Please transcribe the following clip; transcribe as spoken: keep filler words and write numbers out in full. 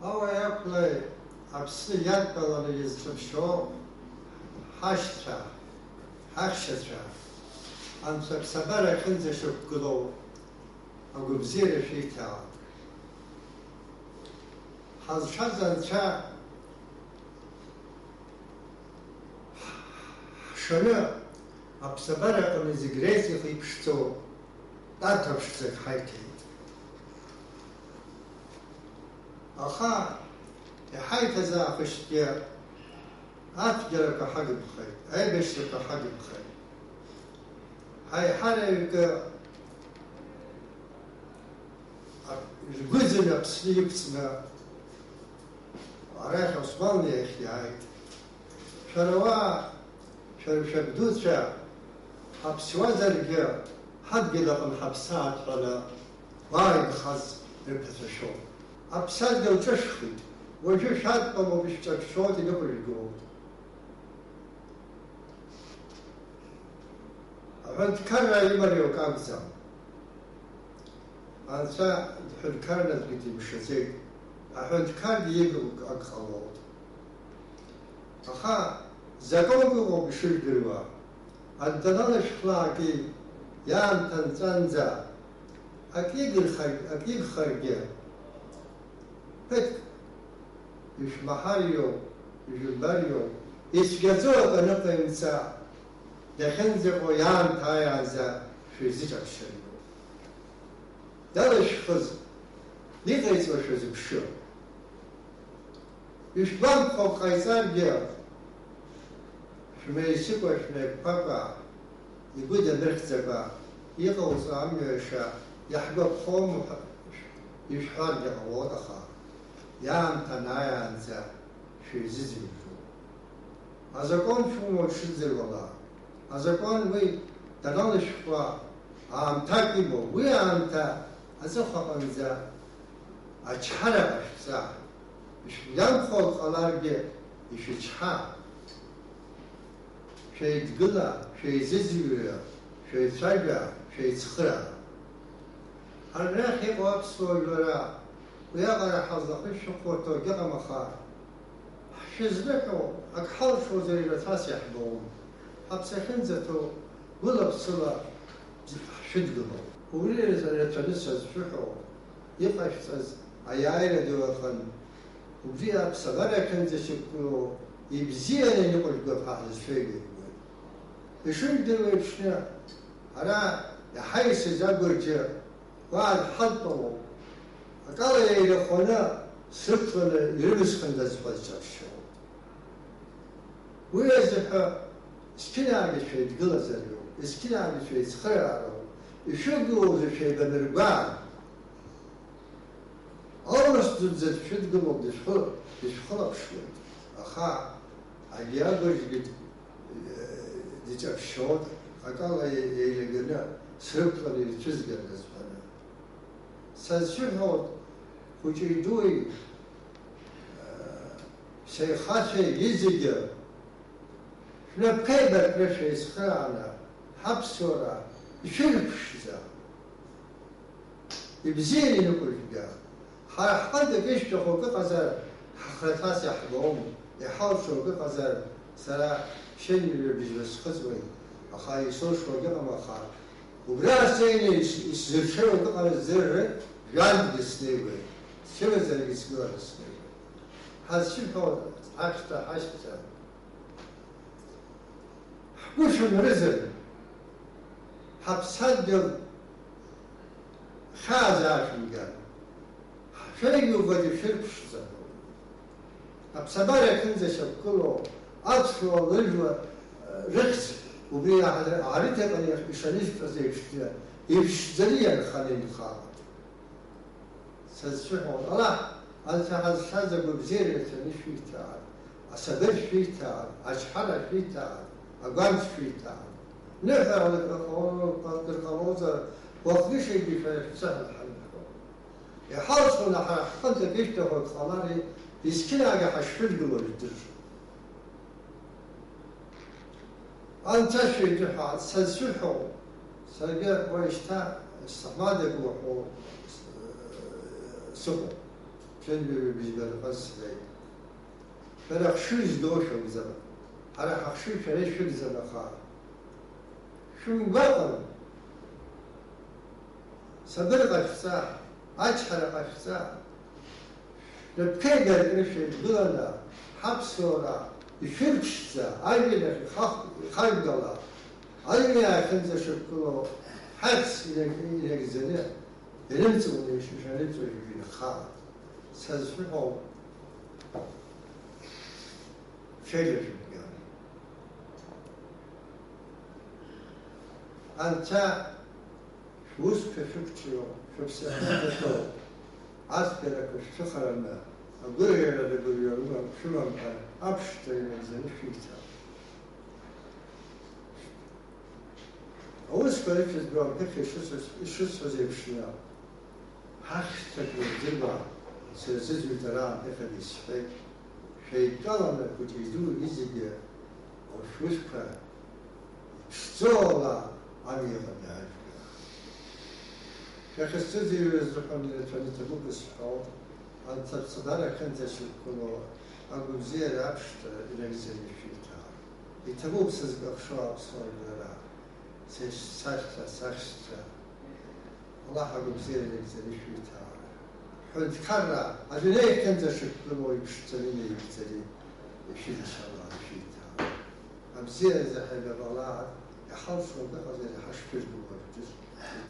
Ауаҩы иакәлеи Аԥсны иадтәаланы изҿыршьо ҳашьцәа, ҳахьшьацәа, Анцәа аԥсабара ахьынӡашьақәгылоу агәабзиара шәеиҭаауан. Ҳазшаз Анцәа ҳшаны аԥсабара аҟны зегь реизгьы иԥшӡоу тәарҭа ԥшӡак ҳаиҭеит. Аха иҳаиҭаз аахысгьы ацәгьарақәа ҳагымхеит, аибашьрақәа ҳагымхеит. Ҳаиҳараҩык ргәы ӡын Аԥсны иқәҵны, арахь Осман иахь иааит. Шәара уаа, шәара шәабдуцәа, ҳаԥсуазаргьы, ҳадгьыл аҟны ҳаԥсаат ҳәа уаа инхаз рԥацәа шәоуп. Аԥсадгьыл ҿышәхит, уажәы шәадтәалоуп, ишәҿаԥшьоит, иныҟәыжәгоит. Аҳәынҭқарра имариоуп акәӡам. Анцәа дҳәынҭқарразгьы димшаӡеит. Аҳәынҭқаргьы ииго ак ҟалоит. Аха закон ыҟоуп ишыжәдыруа. Адҵа налашәхлааки, иаамҭа нҵәанӡа, ак игырхар-, ак игхаргьы, ԥыҭк ишәмаҳариоу, ижәымбариоу, ицәгьаӡоу акы аныҟаимҵа, дахьынӡаҟоу иаамҭа ааиаанӡа шәизыҿаԥшыриоуп. Далашәхыз, иҟаиҵо шәазыԥшы. Ишәгәамԥхо ҟаиҵаргьы, шәмеисыкәа, шәмеиқәԥакәа, игәы дамырхьӡакәа, иҟауҵо амҩа иаша иаҳгәаԥхом ҳәа ишәҳәаргьы ҟалоит, аха иаамҭа анааиаанӡа шәеизыӡырҩуеит. Азакәан шәымоу дшыӡырҩуала, азакәан уи даналышәхуа аамҭак имоуп. Уи аамҭа аҵыхәаҟынӡа ачҳара ҟашәҵа, ишәгәамԥхо ҟаларгьы ишәычҳа. Шәеидгыла, шәеизыӡырҩы, шәеицәажәа, шәеицхыраа. Арахь иҟоу аԥсуа жәлара уиаҟара ҳазлахышәхәарҭоу акгьы ыҟам, аха ҳшәызныҳәо ак ҳалшозар ирацәас иаҳбом. Ҳаԥсы ахьынӡаҭоу гәыла-ԥсыла ҳшәыдгылоуп. Убри рацәаны сазшәыҳәо иҟашәҵаз аиааира ду аҟын, убри аԥсабара ахьынӡашьақәгылоу ибзианы иныҟәыжәгап ҳәа ҳзышәеилагоит. Ишыжәдыруа еиԥшны, ара иаҳаиасыз агәырџьы уа дҳадтәалоуп, акала еилахәаны срықәланы ирывсхындаз ҳәа сҿаԥшьоуп. Уи азыҳәа, есқьынаагьы шәеидгылазароуп, есқьынаагьы шәеицхыраароуп, ишәыгылоу зегь шәеибанаргәаа. Аурыс дуӡӡа дшәыдгылоуп, дышәхы-, дышәхылаԥшуеит, аха агьи агәырџьгьы д-, диҿаԥшьоит, акала е-, еилаганы срықәланы ирцәызгандаз ҳәаны. Сазшәыҳәоит, хәыҷи дуи, сеихацәеи зегьы, шәнапқәеибаркны шәеицхырааны, ҳаԥсуара ишәырԥшӡа, ибзианы иныҟәыжәга. Ҳара ҳҟынтә акы ишәҭаху акы ыҟазар, ҳхаҭас иаҳбом, иҳалшо акы ыҟазар, сара ԥшьынҩажәа быжьба схыҵуеит, аха исылшо акгьы ыҟам, аха убра сцеины ис-, исзырҽеиуа акы ыҟазар, жәантәгьы снеиуеит, сымазаргьы сгыланы снеиуеит. Ҳазшьыҳәа ҳашьҭа, ҳашьҭа. Ҳгәы шәымрызар, ҳаԥсадгьыл хьаа заашәымгар, ҳшәеиҩугәагьы шәырԥшӡароуп. Аԥсабара аҟынӡа шьақәгылоу аԥсуа лыжәлар рыхьӡ убри аҳ-, арыҭаҟны ишанышәҵаз еиԥшгьы, иԥшӡаны ианханы инхалоит. Сазшәыҳәон, Аллаҳ, Анцәа ҳазшаз агәабзиара рацәаны шәиҭааит, асабыр шәиҭааит, ачҳара шәиҭааит, агәамч шәиҭааит. Ныҳәала акры ҟало-, акры ҟалозар, уахгьы-ҽынгьы шәара шәцәа ҳәа ҳаныҳәон. Иҳалшоны ҳара ҳҟынтә акы ишәҭаху ак ҟалар, есқьынаагьы ҳашшәыдгыло жәдыржәуп. Анцәа шәеиҭаҳәа, сазшәыҳәо, саргьы уажәшьҭа сҭаҳмадак уҳәо сыҟоуп. Шәынтәаҩы быжьба рҟынтә сцеит. Шәара ахшыҩ здоу шәакәӡам. Ҳара ҳахшыҩ шәара ишәыгӡам, аха шәымгәаҟын. Сабыр ҟашәҵа, ачҳара ҟашәҵа. Шәнапқәа еибаркны шәеидгыланы, ҳаԥсуара ишәырԥшӡа, ажәҩан ахь ихах-, ихаргала, аҩны иаахьынӡашьақәгылоу ҳарс инаг-, инагӡаны ирымҵуаны ишәарыҵоит жәҩанхала. Сазшәыҳәоуп, шәеиӷьашәымган. Анцәа шәусқәа шәықәҿио, шәыԥсахы даҭоу, ацәгьарақәа шәцәыхараны, агәырӷьара ргәырҩа рымам, шәымам ҳәа аԥшӡара инагӡаны шәиҭап. Аусқәа рыцәазтәу амԥыхьа ишысҳәаз, ишысҳәаз еиԥшны, ҳахьшьцәа крыздыруа сырзыӡырҩит ара амԥыхьа исҳәеит, шәеидтәаланы, хәыҷи-дуи зегьы, шәусқәа ԥшӡоула амҩаҟны аажәга. Шәахьысзыӡырҩуаз рҳәон ирацәаны иҭабуп зҳәо, анҭ аԥсабара ахьынӡашьақәгылоу агәабзиара аԥшӡара инагӡаны ишәиҭаауеит. Иҭабуп сызкәыхшоу аԥсуа жәлара, сашьцәа, сашьцәа. Аллаҳ агәабзиара инагӡаны ишәиҭаауеит. Ҳҳәынҭқарра адунеи ахьынӡашьақәгылоу иԥшӡаны инаигӡаны ишәыдышьала ишәиҭаауеит. Абзиаразы ҳаибабалааит, иҳалшо дыҟазар иҳашшәыргыло аӡәыр.